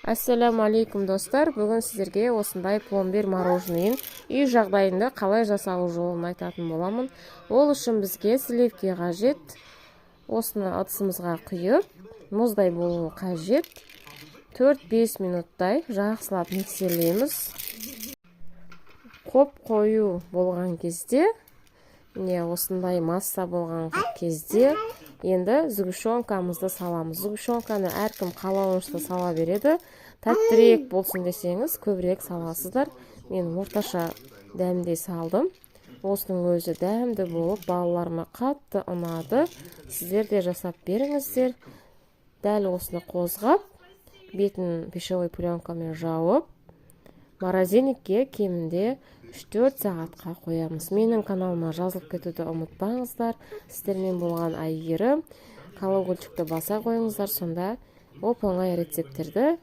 Ассаляму достар! Бүгін сіздерге осындай пломбир мороженыйын үй жағдайында қалай жасалу жолын айтатын боламын. Ол үшін бізге сливки қажет. Осыны ыдысымызға құйып, мұздай болуы қажет. 4-5 минуттай жақсылап миксерлейміз. Қоп қою болған кезде, міне, осындай масса болған кезде енді сгущенкамызды саламыз. Сгущенканы әркім қалауынша сала береді. Тәттірек болсын десеңіз, көбірек саласыздар. Мен орташа дәмде салдым. Осының өзі дәмді болып, балаларыма қатты ұнады. Сіздер де жасап беріңіздер. Дәл осыны қозғап, бетін пищевой пленкамен жауып, морозильникке кемінде 3-4 сағатқа қоямыз. Менің каналыма жазылып кетуді ұмытпаңыздар. Сіздермен болған Әйгерім. Колокольчикті баса қойыңыздар, сонда оп оңай рецепттерді